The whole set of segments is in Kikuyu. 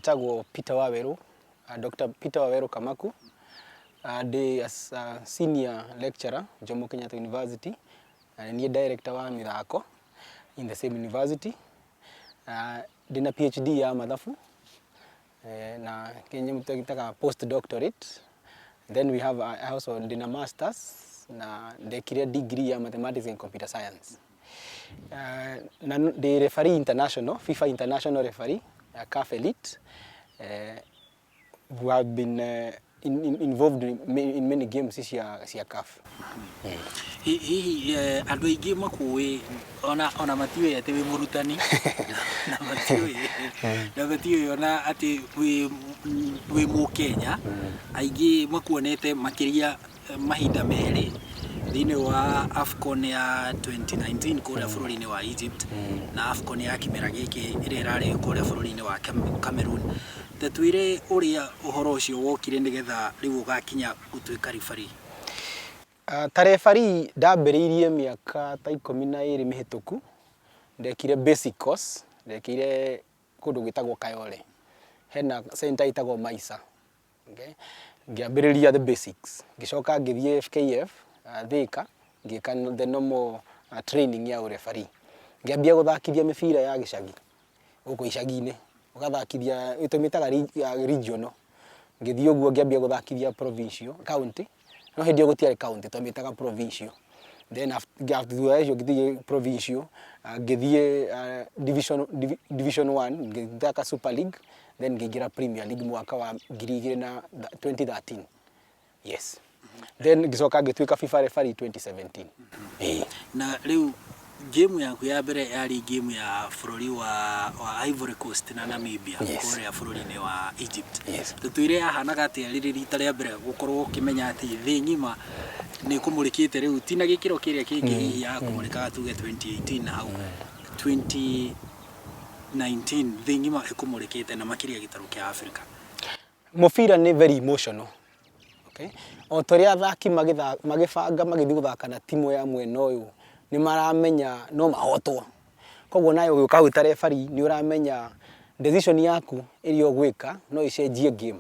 Njĩtagwo Peter Waweru, Dr. Peter Waweru Kamaku. Ndĩ as a senior lecturer Jomo Kenyatta University, na nĩ niĩ director wa mĩthako in the same university. Ndĩna PhD ya mathabu na kĩnyamũ twĩtaga post doctorate. Then we have I also ndĩna masters na ndekire degree ya mathematics and computer science. Na ndĩ referee international, FIFA international referee ya CAF Elite, who have been involved in many games cia CAF. Hihi andũ aingĩ makũĩ ona matiũĩ atĩ wĩ mũrutani na matiũĩ ona atĩ wĩ mũkenya. Aingĩ makuonete makĩria mahinda merĩ thĩinĩ wa AFCON ya 2019 kũrĩa bũrũri-inĩ wa Egypt na AFCON ya kĩmera gĩkĩ ĩrĩa ĩrarĩ kũrĩa bũrũri-inĩ wa Cameroon. Ta twĩre ũrĩa ũhoro ũcio wokire nĩgetha rĩu ũgakinya gũtuĩka referee. Ta referee ndambĩrĩirie mĩaka ta 12 mĩhĩtũku. Ndekire basic course, ndekĩire kũndũ gwĩtagwo Kayole, hena center ĩtagwo MAISA, okay? Ngĩambĩrĩria the basics, ngĩcoka ngĩthiĩ FKF Thika, ngĩka the normal training ya ũreferee. Ngĩambia gũthakithia mĩbira ya gĩcagi gũkũ icagi-inĩ, ũgathakithia tũmĩtaga regional. Ngĩthiĩ ũguo ngĩambia gũthakithia provincial, county, no hĩndĩ ĩyo gũtiarĩ county, twamĩtaga provincial. Then after thutha ũcio ngĩthiĩ provincial, ngĩthiĩ division 1, ngĩthaka Super League, then ngĩingĩra Premier League mwaka wa ngiri igĩrĩ na 2013, yes. Then ngĩcoka ngĩtuĩka FIFA referee 2017, ĩĩ. Na rĩu game yaku ya mbere yarĩ game ya bũrũri wa Ivory Coast na Namibia kũrĩa bũrũri-inĩ wa Egypt. Tũtwĩre yahanaga atĩa rĩrĩ rita rĩa mbere gũkorwo ũkĩmenya atĩ thĩ ng'ima nĩ kũmũrĩkĩte rĩu ti na gĩkĩro kĩrĩa kĩngĩ hihi ya kũmũrĩkaga tuge 2018 na hau 2019, thĩ ng'ima ĩkũmũrĩkĩte na makĩria gĩtarũ kĩa Africa? Mũbira nĩ very emotional, okay? O ta ũrĩa athaki magĩbanga magĩthiĩ gũthaka na timu ya mwena ũyũ nĩ maramenya no mahotwo. Koguo nawe ũgĩũka hau ta referee nĩ ũramenya decision yaku ĩrĩa ũgwĩka no ĩcenjie game.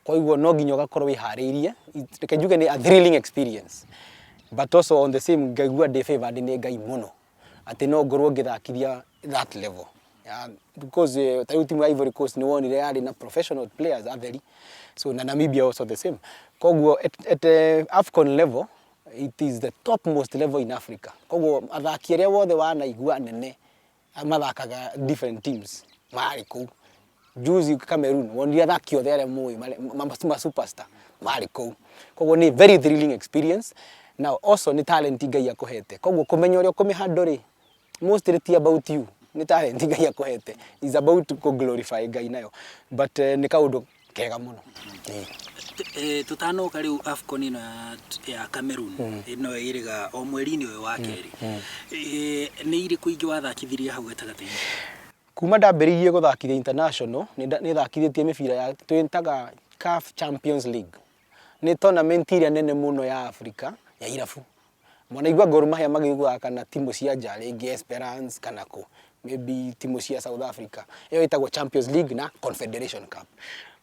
Koguo no nginya ũgakorwo wĩharĩirie. Reke njuge nĩ a thrilling experience. But also on the same ngaigua ndĩ favored nĩ Ngai mũno atĩ no ngorwo ngĩthakithia that level. Yeah, because ta rĩu timu ya Ivory Coast nĩ wonire yarĩ na professional players atheri. So na Namibia also the same. Koguo at AFCON level, it is the topmost level in Africa. Koguo athaki arĩa wothe wanaigua anene mathakaga different teams marĩ kũu. Juzi Cameroon wonire athaki othe arĩa mũĩ ma superstar marĩ kũu. Koguo nĩ very thrilling experience. Now also nĩ talent Ngai akũhete. Koguo kũmenya ũrĩa ũkũmĩhandle rĩ, mostly ti about you, nĩ talent Ngai akũhete. Is about kũ glorify Ngai nayo. But nĩ kaũndũ kega mũno. Tũtanoka rĩu AFCON ĩno ya Cameroon ĩno ĩrĩga o mweri-inĩ ũyũ wa kerĩ, nĩ irĩkũ ingĩ wathakithirie hau gatagatĩ-inĩ? Kuma ndambĩrĩirie gũthakithia international nĩ thakithĩtie mĩbira ya twĩtaga CAF Champions League. Nĩ tournament ĩrĩa nene mũno ya Africa ya irabu. Mwanaigua Gor Mahia magĩthiĩ gũthaka na timu cia nja, rĩngĩ Esperance kana kũ maybe timu cia South Africa. Ĩyo ĩtagwo Champions League na Confederation Cup.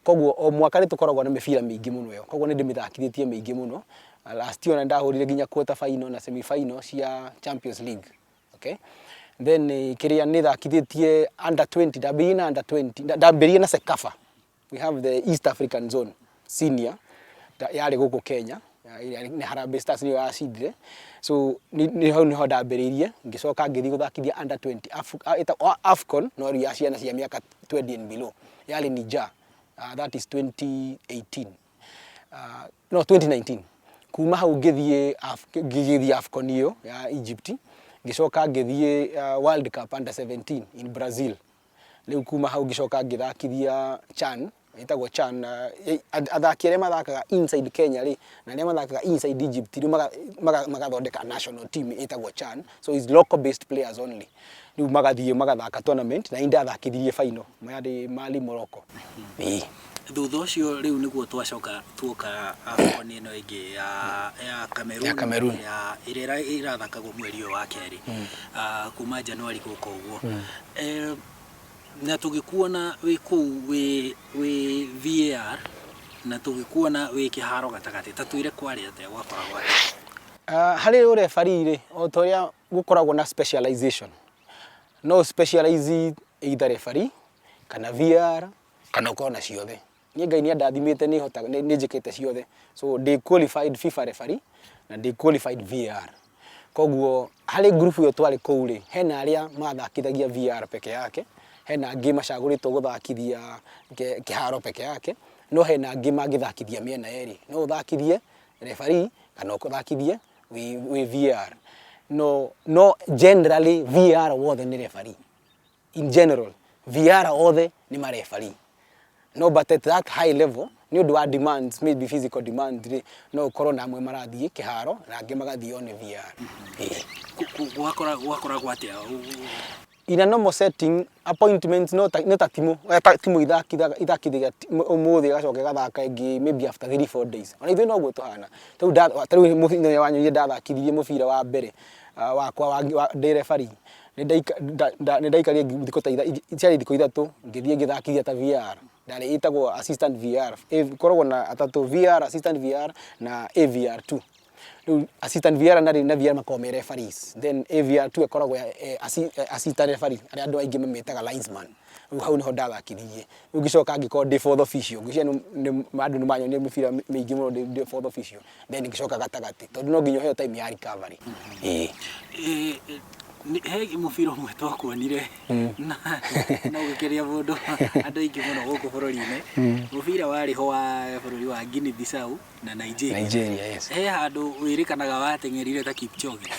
Koguo o mwaka nĩ tũkoragwo na mĩbira mĩingĩ mũno ĩyo. Koguo nĩ ndĩmĩthakithĩtie mĩingĩ mũno. Last year ona nĩndahũrire nginya quarter final na semi final cia Champions League. Okay? Then kĩrĩa nĩ thakithĩtie under 20, ndambĩrĩirie na under 20, ndambĩrĩirie na CECAFA. We have the East African Zone senior yarĩ gũkũ Kenya, nĩ Harambee Stars nĩyo yacindire. So nĩ hau nĩho ndambĩrĩirie, ngĩcoka ngĩthiĩ gũthakithia under 20 ĩtagwo AFCON, no rĩu ya ciana cia mĩaka 20 and below. Yarĩ Niger, that is 2018. No 2019. Kuma hau ngĩthiĩ AFCON ĩyo ya Egypt, ngĩcoka ngĩthiĩ World Cup under 17 in Brazil. Rĩu kuma hau ngĩcoka ngĩthakithia CHAN, ĩtagwo CHAN, athaki arĩa mathakaga inside Kenya rĩ, na arĩa mathakaga inside Egypt rĩu magathondeka national team ĩtagwo CHAN, so it's local based players only. Rĩu magathiĩ magathaka tournament na niĩ ndathakithirie final, yarĩ Mali, Morocco. Ĩĩ. Thutha ũcio rĩu nĩguo twacoka tuoka AFCON ĩno ĩngĩ ya Cameroon, Ya Cameroon. Ya ĩrĩa ĩrathakagwo mweri ũyũ wa kerĩ, kuma January gũka ũguo. Na tũgĩkuona wĩ kũu wĩ VAR na tũgĩkuona wĩ kĩharo gatagatĩ, ta twĩre kwarĩ atĩa, gwakoragwo atĩa? Harĩ ũrebarii rĩ, o ta ũrĩa gũkoragwo na specialization, no ũ specialize either referee kana VAR kana ũkorwo na ciothe. Niĩ Ngai nĩ andathimĩte nĩ hotaga, nĩ njĩkĩte ciothe, so ndĩ qualified FIFA referee na ndĩ qualified VAR. Koguo harĩ group ĩyo twarĩ kũu rĩ, hena arĩa mathakithagia VAR peke yake, hena angĩ macagũrĩtwo gũthakithia kĩharo peke yake, no hena angĩ mangĩthakithia mĩena yerĩ. No ũthakithie referee kana ũthakithie wĩ VAR. No generally VAR wothe nĩ referee. In general, VAR othe nĩ ma referee. No but at that high level, nĩ ũndũ wa demands, maybe physical demands rĩ, no ũkorwo na amwe marathiĩ kĩharo na angĩ magathiĩ on VAR. Ĩĩ. Gwakoragwo atĩa? In a normal setting, appointments no ta, nĩ ta timũ, ũrĩa ta timũ ithakithagia ũmũthĩ ĩgacoka ĩgathaka ĩngĩ maybe after 3, 4 days. Ona ithuĩ noguo tũhana. Tarĩu tarĩu mũthenya wanyonire ndathakithirie mũbira wa mbere wakwa wa ndĩ referee, nĩ ndaikarire thikũ ta ciarĩ thikũ 3 ngĩthiĩ ngĩthakithia ta VAR. Ndarĩ ĩtagwo assistant VAR. Ĩkoragwo na atatũ, VAR, assistant VAR na AVR 2. Rĩu assistant VAR na VAR makoragwo me referees. Then AVR 2 ĩkoragwo assistant referee arĩa andũ aingĩ mamĩtaga linesman. Rĩu hau nĩho ndathakithirie. Rĩu ngĩcoka ngĩkorwo ndĩ fourth official. Ngwĩciria andũ nĩ manyonire mĩbira mĩingĩ mũno ndĩ fourth official. Then ngĩcoka gatagatĩ tondũ no nginya ũheo time ya recovery. Ĩĩ. He mũbira ũmwe twakuonire na ũgĩkeria mũndũ andũ aingĩ mũno gũkũ bũrũri-inĩ. Mũbira warĩ ho wa bũrũri wa Guinea Bissau na Nigeria. Nigeria, yes. He handũ wĩrĩkanaga wateng'erire ta Kipchoge.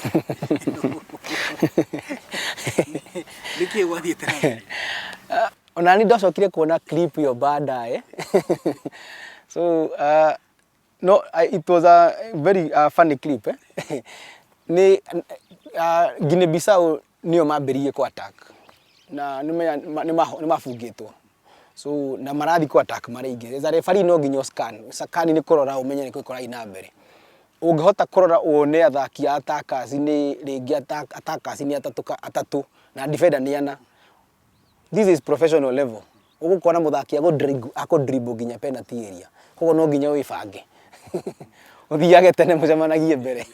Nĩkĩ gwathiĩte na mbere? Ona niĩ ndacokire kuona clip ĩyo baadaye. So no it was a very funny clip, eh? Nĩ Guinea Bissau nĩo mambĩrĩirie kũ attack na nĩmenya nĩ mabungĩtwo, so na marathiĩ kũ attack marĩ aingĩ. As a referee no nginya ũ scan. Scan nĩ kũrora ũmenye nĩkĩ kũrathiĩ na mbere. Ũngĩhota kũrora wone athaki a attackers nĩ rĩngĩ attackers nĩ atatũ na defender nĩ ana. This is professional level. Ũgũkora mũthaki akũ dribble nginya penalty area. Koguo no nginya wĩbange. Ũthiage tene mũcemanagie mbere.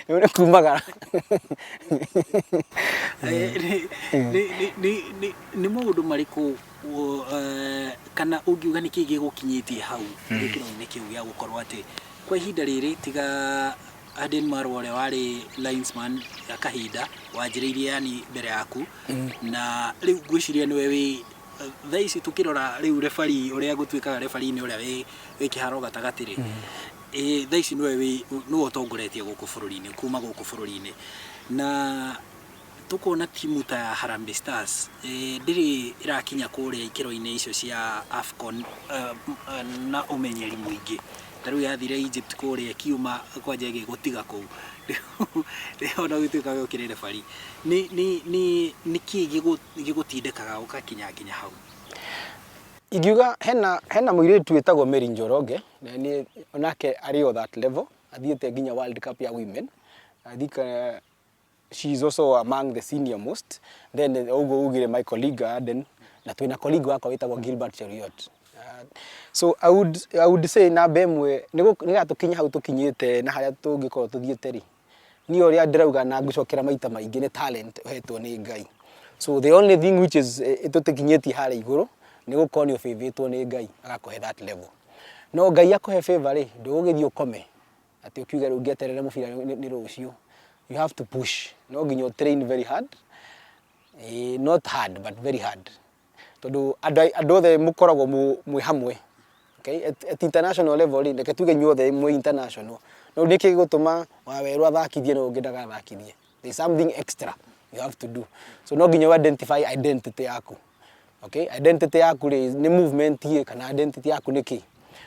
Rĩu nĩ kumagara. Nĩ maũndũ marĩkũ kana ũngiuga nĩkĩ gĩgũkinyĩtie hau gĩkĩro-inĩ kĩu gĩa gũkorwo atĩ kwa ihinda rĩrĩ, tiga Aden Marwa ũrĩa warĩ linesman ya kahinda wanjĩrĩirie yani mbere yaku, na rĩu ngwĩciria nĩwe wĩ thaa ici tũkĩrora rĩu referee ũrĩa gũtuĩkaga referee nĩ ũrĩa wĩ kĩharo gatagatĩ rĩ, thaa ici nĩwe ũtongoretie gũkũ bũrũri-inĩ, kuma gũkũ bũrũri-inĩ, na tũkona timu ta ya Harambee Stars ndĩrĩ ĩrakinya kũrĩa ikĩro-inĩ icio cia AFCON na ũmenyeri mũingĩ. Ta rĩu yathire Egypt kũrĩa ĩkiuma kwanja ĩgĩgũtiga kũu ona gũtuĩka we ũkĩrĩ referee. Nĩ kĩĩ gĩgũtindĩkaga ũgakinya nginya hau? Ingiuga hena mũirĩtu wĩtagwo Mary Njoroge, na niĩ onake arĩ o that level, athiĩte nginya World Cup ya women. I think she is also among the senior most. Then ũguo ugire my colleague Aden, na twĩna colleague wakwa wĩtagwo Gilbert Cheruiyot. So I would say namba ĩmwe nĩgetha tũkinye hau tũkinyĩte na harĩa tũngĩkorwo tũthiĩte rĩ, niĩ ũrĩa ndĩrauga na ngũcokera maita maingĩ nĩ talent ũhetwo nĩ Ngai. So the only thing which is ĩtũtĩkinyĩtie harĩa igũrũ nĩ gũkorwo nĩ ũbĩvĩtwo nĩ Ngai agakũhe that level. No Ngai akũhe favor rĩ, ndũgũgĩthiĩ ũkome atĩ ũkiuge rĩu ngĩeterere mũbira nĩ rũciũ. You have to push. No nginya ũ train very hard. Not hard but very hard. Tondũ andũ othe mũkoragwo mwĩ hamwe. Okay? At international level rĩ, reke tuge inyuothe mwĩ international. No nĩkĩ gĩgũtũma Wawerũ athakithie na ũngĩ ndagathakithie? There is something extra you have to do. So no nginya ũ identify identity yaku. Okay? Identity yaku rĩ, nĩ movement ĩ kana identity yaku nĩ kĩ?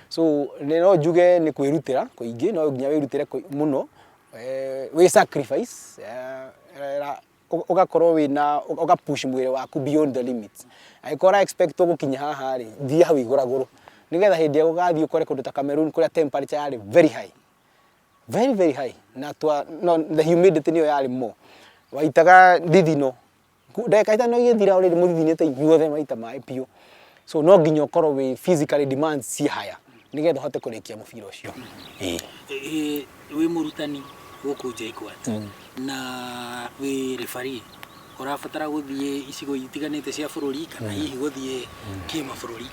So no njuge nĩ kwĩrutĩra kũingĩ, no nginya wĩrutĩre mũno, wĩ sacrifice, ũgakorwo wĩna ũga push mwĩrĩ waku beyond the limits. Angĩkorwo ũra expect gũkinya haha rĩ, thiĩ hau igũragũrũ. Nĩgetha hĩndĩ ĩrĩa ũgathiĩ ũkore kũndũ ta Cameroon kũrĩa temperature yarĩ very high. Very very high. Na twa, no, the humidity nĩyo yarĩ more. Waitaga thithino. Ndagĩka 5 igĩthira already mũthithinĩte inyuothe maita maĩ biũ. So no nginya ũkorwo wĩ physically demands ciĩ higher nĩgetha ũhote kũrĩkia mũbira ũcio. Ĩĩ. Wĩ mũrutani gũkũ JKUAT na wĩ referee, ũrabatara gũthiĩ icigo itiganĩte cia bũrũri kana hihi gũthiĩ kĩmabũrũri.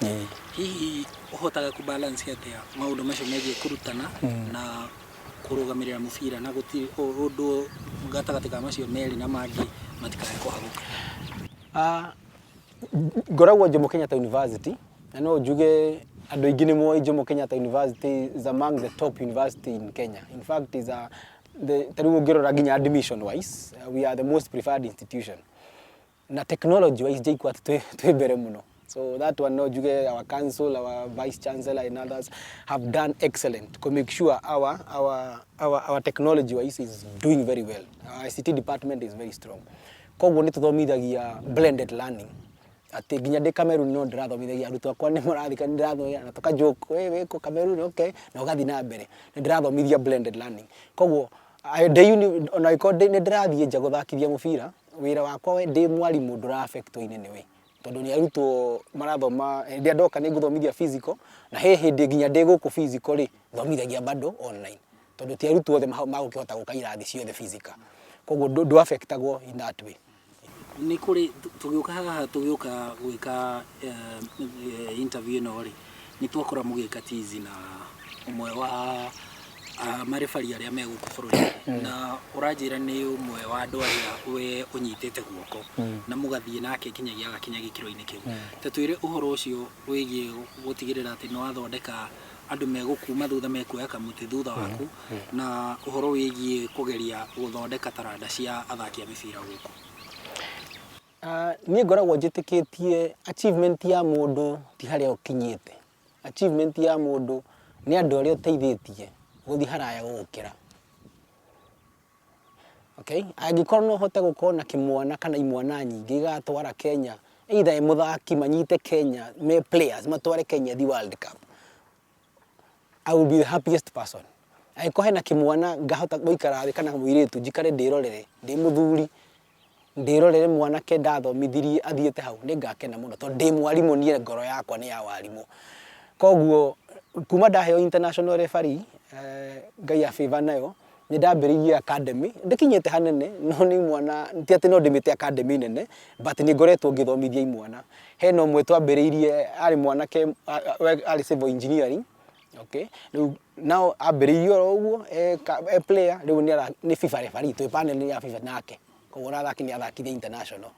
Hihi ũhotaga kũ balance atĩa maũndũ macio megiĩ kũrutana na kũrũgamĩrĩra mũbira na gũtirĩ ũndũ gatagatĩ ka macio merĩ na mangĩ matikae kũhagũka? Ngoragwo Jomo Kenyatta University na no njuge andũ aingĩ nĩ moĩ Jomo Kenyatta University is among the top university in Kenya. In fact is a, the, ta rĩu ũngĩrora nginya admission wise, we are the most preferred institution. Na technology wise JKUAT twĩ mbere mũno. So that one no njuge our council, our vice chancellor and others have done excellent to make sure our technology wise is doing very well. Our ICT department is very strong. Koguo nĩ tũthomithagia blended learning. Atĩ nginya ndĩ Cameroon no ndĩrathomithagia arutwo akwa nĩ marathika nĩ ndĩrathomithia na tũka joke we wĩkũ Cameroon, okay, na ũgathiĩ na mbere. Nĩ ndĩrathomithia blended learning. Koguo ndĩ ona angĩkorwo nĩ ndĩrathiĩ nja gũthakithia mũbira, wĩra wakwa ndĩ mwarimũ ndũra affect in any way. Tondũ nĩ arutwo marathoma, hĩndĩ ĩrĩa ndoka nĩ ngũthomithia physical, na he hĩndĩ nginya ndĩ gũkũ physical rĩ, thomithagia bado online. Tondũ ti arutwo othe magũkĩhota gũka irathi ciothe physical. Koguo ndũ affectagwo in that way. Nĩ kũrĩ tũgĩũka haha tũgĩũka gwĩka interview ĩno rĩ, nĩ twakora mũgĩka tizi na ũmwe wa marebari arĩa me gũkũ bũrũri-inĩ, na ũranjĩra nĩ ũmwe wa andũ arĩa we ũnyitĩte guoko na mũgathiĩ nake nginyagia agakinya gĩkĩro-inĩ kĩu. Ta twĩre ũhoro ũcio wĩgiĩ gũtigĩrĩra atĩ nĩ wathondeka andũ megũkuma thutha mekuoya kamũtĩ thutha waku, na ũhoro wĩgiĩ kũgeria gũthondeka taranda cia athaki a mĩbira gũkũ. Niĩ ngoragwo njĩtĩkĩtie achievement ya mũndũ ti harĩa ũkinyĩte. Achievement ya mũndũ nĩ andũ arĩa ũteithĩtie gũthiĩ haraya gũgũkĩra. Okay? Angĩkorwo no ũhote gũkorwo na kĩmwana kana imwana nyingĩ igatwara Kenya, either ĩ mũthaki manyite Kenya me players matware Kenya ĩthiĩ World Cup, I will be the happiest person. Angĩkorwo hena kĩmwana ngahota gũikara thĩ kana mũirĩtu njikare ndĩrorere ndĩ mũthuri, ndĩrorere mwanake ndathomithirie athiĩte hau, nĩ ngakena mũno tondũ ndĩ mwarimũ niĩ ngoro yakwa nĩ ya warimũ. Koguo kuma ndaheo international referee, Ngai a favor nayo, nĩ ndambĩrĩirie academy, ndĩkinyĩte hanene no nĩ mwana, ti atĩ no ndĩmĩte academy nene, but nĩ ngoretwo ngĩthomithia imwana. Hena ũmwe twambĩrĩirie arĩ mwanake arĩ civil engineering, okay, rĩu nao ambĩrĩirie oro ũguo e player, rĩu nĩ FIFA referee, twĩ panel ya FIFA nake, koguo ona athaki nĩ athakithia international.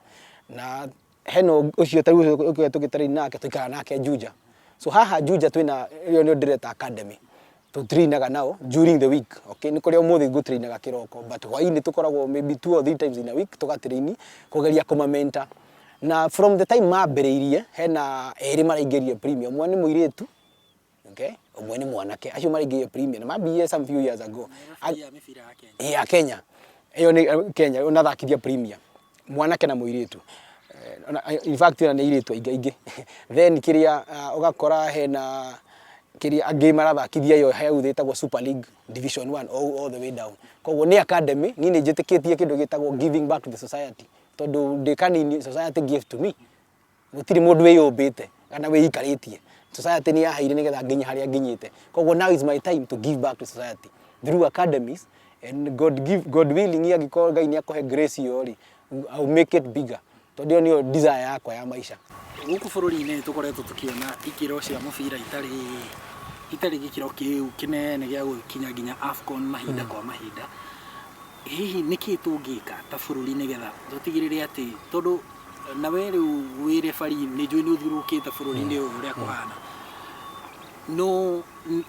Na hena ũcio ta rĩu ũcio tũgĩtrain nake, tũikaraga nake Juja. So haha Juja twĩna ĩyo nĩyo ndĩreta academy. Tũtrainaga nao during the week, okay, nĩ kũrĩa ũmũthĩ ngũtrainaga kĩroko, but hwaĩ-inĩ tũkoragwo maybe two or three times in a week tũgatrain kũgeria kũma mentor. Na from the time mambĩrĩirie, hena erĩ maraingĩrire premier, ũmwe nĩ mũirĩtu, okay, ũmwe nĩ mwanake, acio maraingĩrire premier na mambirie some few years ago. Ya mĩbira ya Kenya. Ya Kenya. Ĩyo nĩ Kenya, ũnathakithia premier. Mwanake na mũirĩtu. In fact ona nĩ airĩtu aingĩ aingĩ. Then kĩrĩa ũgakora hena kĩrĩa angĩ marathakithia ĩyo hau ĩtagwo Super League Division 1 all the way down. Koguo nĩ academy, niĩ nĩ njĩtĩkĩtie kĩndũ gĩtagwo giving back to the society. Tondũ ndĩ kanini society gave to me. Gũtirĩ mũndũ wĩyũmbĩte kana wĩikarĩtie. Society nĩ yaheire nĩgetha nginye harĩa nginyĩte. Koguo now is my time to give back to society through academies and God willing, angĩkorwo Ngai nĩ akũhe grace ĩyo rĩ, I will make it bigger. Tondũ ĩyo nĩyo desire yakwa ya maica. Gũkũ bũrũri-inĩ nĩ tũkoretwo tũkĩona ikĩro cia mũbira itarĩ gĩkĩro kĩu kĩnene gĩa gũkinya nginya AFCON mahinda kwa mahinda. Hihi nĩkĩ tũngĩka ta bũrũri nĩgetha tũtigĩrĩre atĩ, tondũ nawe rĩu wĩ referee nĩ njũĩ nĩ ũthiũrũrũkĩte bũrũri-inĩ ũyũ ũrĩa kũhana, no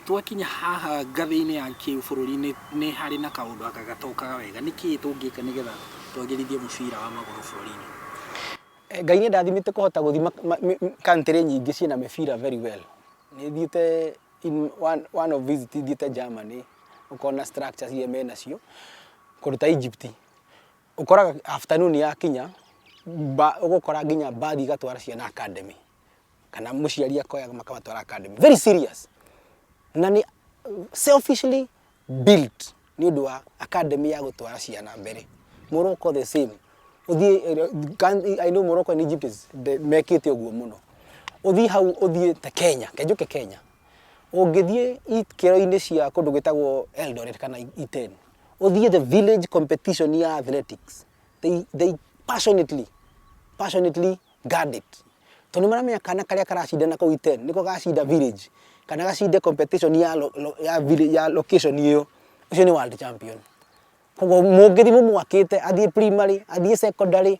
twakinya haha ngathĩ-inĩ ya kĩbũrũri nĩ harĩ na kaũndũ aka gatokaga wega. Nĩkĩ tũngĩka nĩgetha twagĩrithie mũbira wa magũrũ bũrũri-inĩ? Ngai nĩ andathimĩte kũhota gũthiĩ country nyingĩ ciĩna mĩbira very well. Nĩ thiĩte in one of visit thiĩte Germany, ũkona structures iria menacio, kũndũ ta Egypt, ũkoraga afternoon yakinya, ũgũkora nginya mbathi igatwara ciana academy, kana mũciari akoya makamatwara academy. Very serious. Na nĩ selfishly built nĩ ũndũ wa academy ya gũtwara ciana mbere. Morocco the same. Ũthiĩ, I know Morocco and Egypt is mekĩte ũguo mũno. Ũthiĩ hau, ũthiĩ ta Kenya, kenjũke Kenya. Ũngĩthiĩ ikĩro-inĩ cia kũndũ gwĩtagwo Eldoret kana Iten, ũthiĩ the village competition ya athletics, they passionately guard it. Tondũ nĩmaramenya kana karĩa karacindana kũu Iten nĩko gacinda village kana gacinde competition ya, lo, lo, ya, village, ya location ĩyo, ũcio nĩ world champion. Koguo mũngĩthiĩ mũmwakĩte athiĩ primary, athiĩ secondary,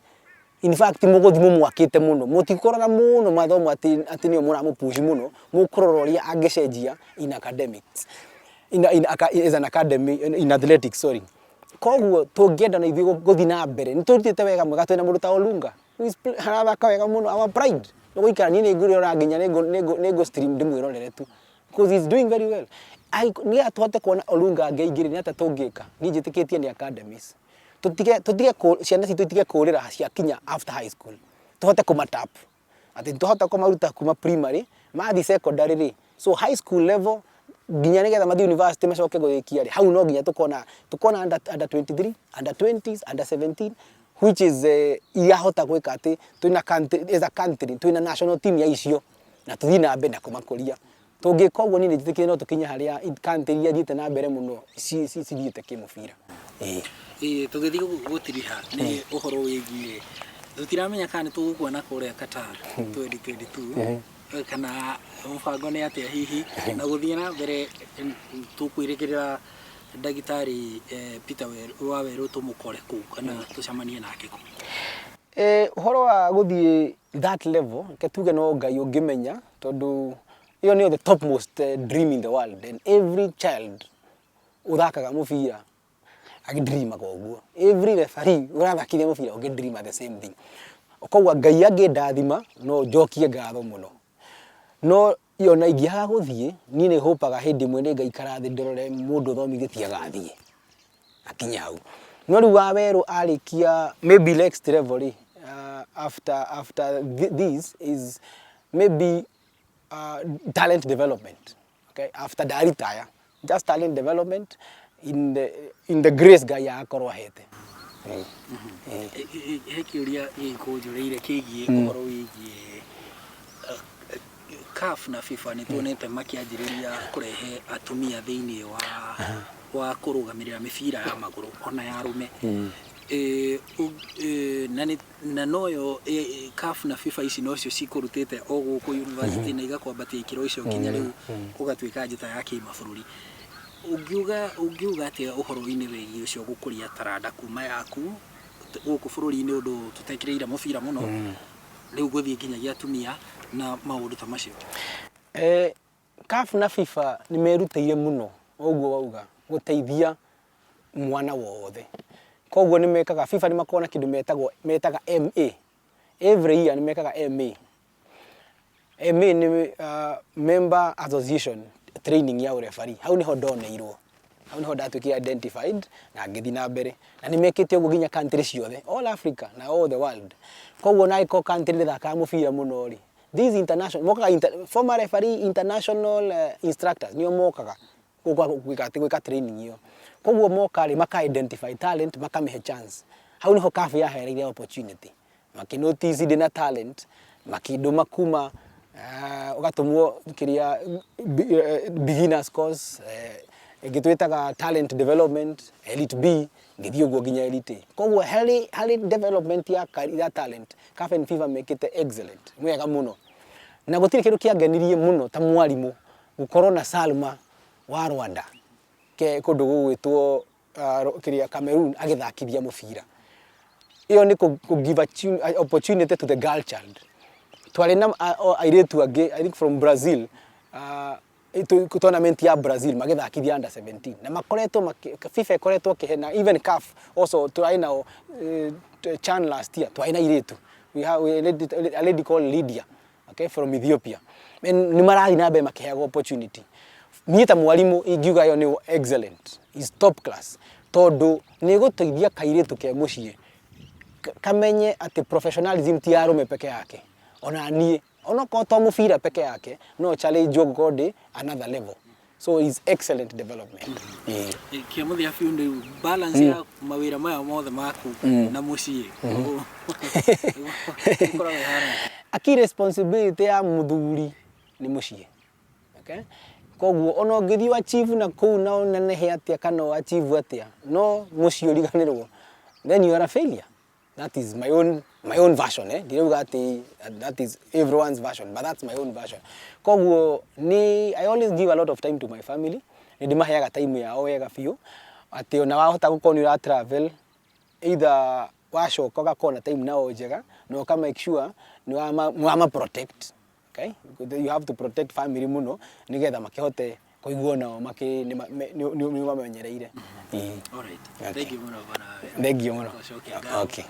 in fact mũgũthiĩ mũmwakĩte mũno. Mũtikũrora mũno mathomo atĩ nĩo mũramũpush mũno, mũkũrora ũrĩa angĩcenjia in academics, in, as an academy, in athletics, sorry. Koguo tũngĩenda na ithuĩ gũthiĩ na mbere, nĩ tũrutĩte wega mwega, twĩna mũndũ ta Olunga who is arathaka wega mũno, our pride. Nĩ gũikara niĩ nĩ ngwĩrora nginya nĩ ngũ stream ndĩmwĩrorere tu because he's doing very well. Nĩgetha tũhote kuona Olunga angĩingĩrĩ, nĩ atĩa tũngĩka? Niĩ njĩtĩkĩtie nĩ academies. Tũtige ciana citũ itige kũrĩra ciakinya after high school. Tũhote kũmatap. Atĩ tũhote kũmaruta kuma primary, mathiĩ secondary rĩ, so high school level nginya nĩgetha mathiĩ university macoke gũrĩkia rĩ, hau no nginya tũkona under 23, under 20s, under 17, which is irahota gwĩka atĩ twĩna country, as a country twĩna national team ya icio na tũthiĩ na mbere na kũmakũria. Tũngĩka ũguo, niĩ nĩ njĩtĩkĩtie no tũkinye harĩa country iria ithiĩte na mbere mũno cithiĩte kĩmũbira. Ĩĩ. Ĩĩ, tũgĩthiĩ gũtiriha nĩ ũhoro wĩgiĩ tũtiramenya kana nĩ tũgũkuona kũrĩa Qatar 2022 kana mũbango nĩ atĩa hihi, na gũthiĩ na mbere tũkwĩrĩgĩrĩra ndagĩtarĩ Peter Wawerũ tũmũkore kũu kana tũcemanie nake kũu? Ũhoro wa gũthiĩ that level, reke tuge no Ngai ũngĩmenya, tondũ ĩyo nĩyo the topmost dream in the world, and every child ũthakaga mũbira agĩdreamaga ũguo. Every referee ũrathakithia mũbira ũngĩdreama the same thing. Koguo Ngai angĩndathima no njokie ngatho mũno. No ona ingĩaga gũthiĩ, niĩ nĩ hopaga hĩndĩ ĩmwe nĩ ngaikara thĩ ndorore mũndũ ũthomithĩtie agathiĩ akinye hau. No rĩu Wawerũ arĩkia maybe next level rĩ, after this is maybe talent development. Okay, after da retire, just talent development in the grace Ngai agakorwo ahete. He kĩũria gĩkũnjũrĩire kĩgiĩ ũhoro wĩgiĩ CAF na FIFA. Nĩ tuonete makĩanjĩrĩria kũrehe atumia thĩinĩ wa kũrũgamĩrĩra mĩbira ya magũrũ ona ya arũme. Na noyo CAF na FIFA ici nocio cikũrutĩte o gũkũ university na igakwambatia ikĩro icio nginya rĩu ũgatuĩka njata ya kĩmabũrũri. Ũngiuga atĩa ũhoro-inĩ wĩgiĩ ũcio gũkũria taranda kuma yaku gũkũ bũrũri-inĩ, ũndũ tũtekĩrĩire mũbira mũno, rĩu gũthiĩ nginyagia atumia na maũndũ ta macio? CAF na FIFA nĩ merutĩire mũno, ũguo wauga, gũteithia mwana wothe. Koguo nĩ mekaga, FIFA nĩ makoragwo na kĩndũ metaga MA. Every year nĩ mekaga MA. MA nĩ member association training ya ũrebari. Hau nĩho ndoneirwo. Hau nĩho ndatuĩkire identified na ngĩthiĩ na mbere. Na nĩ mekĩte ũguo nginya country ciothe, all Africa na all the world. Koguo ona angĩkorwo country ndĩthakaga mũbira mũno rĩ, these international mokaga former referee, international instructors nĩo mokaga gũka gwĩka training ĩyo. Koguo moka rĩ, maka identify talent, makamĩhe chance. Hau nĩho CAF yahereire opportunity. Makĩ notice ndĩna talent, makĩndũma kuma ũgatũmwo kĩrĩa beginners course, ĩngĩ twĩtaga talent development, elite B, ngĩthiĩ ũguo nginya elite A. Koguo harĩ development ya talent, CAF and FIFA mekĩte excellent, wega mũno. Na gũtirĩ kĩndũ kĩangenirie mũno ta mwarimũ gũkorwo na Salma wa Rwanda ke kũndũ gũgwĩtwo kĩrĩa Cameroon agĩthakithia mũbira. Ĩyo nĩ kũ give a opportunity to the girl child. Twarĩ na airĩtu angĩ, I think from Brazil, tournament ya Brazil magĩthakithia under 17, na makoretwo FIFA ĩkoretwo ĩkĩhe, na even CAF also tũrarĩ nao CHAN last year, twarĩ na airĩtu, we have a lady called Lydia, okay, from Ethiopia. And nĩ marathiĩ na mbere makĩheagwo opportunity. Niĩ ta mwarimũ ingiuga ĩyo nĩ excellent, is top class, tondũ nĩ ĩgũteithia kairĩtu ke mũciĩ kamenye atĩ professionalism ti ya arũme peke yake. Ona niĩ onokorwo to mũbira peke yake, no challenge ũngĩkorwo ndĩ another level. So is excellent development. Ĩĩ. Kĩa mũthia biũ, rĩu balance ya mawĩra maya mothe maku na mũciĩ ĩkoragwo ĩhana atĩa? A key responsibility ya mũthuri nĩ mũciĩ, okay? Koguo ona ũngĩthiĩ achieve na kũu na ũnenehe atĩa kana ũ achieve atĩa, no mũciĩ ũriganĩrwo, then you are a failure. That is my own version, eh? Ndirauga atĩ that is everyone's version, but that's my own version. Koguo ni I always give a lot of time to my family. Nĩ ndĩmaheaga time yao wega biũ, atĩ ona wahota gũkorwo nĩ ũra travel, either wacoka ũgakorwo na time nao njega na ũka make sure nĩ wama protect, okay? You have to protect family mũno nĩgetha makĩhote kũigua nao makĩ nĩ ũmamenyereire. Ĩĩ. Alright. Okay. Thank you mũno, bwana Wawera. Thank you mũno. Gũcokia ngatho. Okay.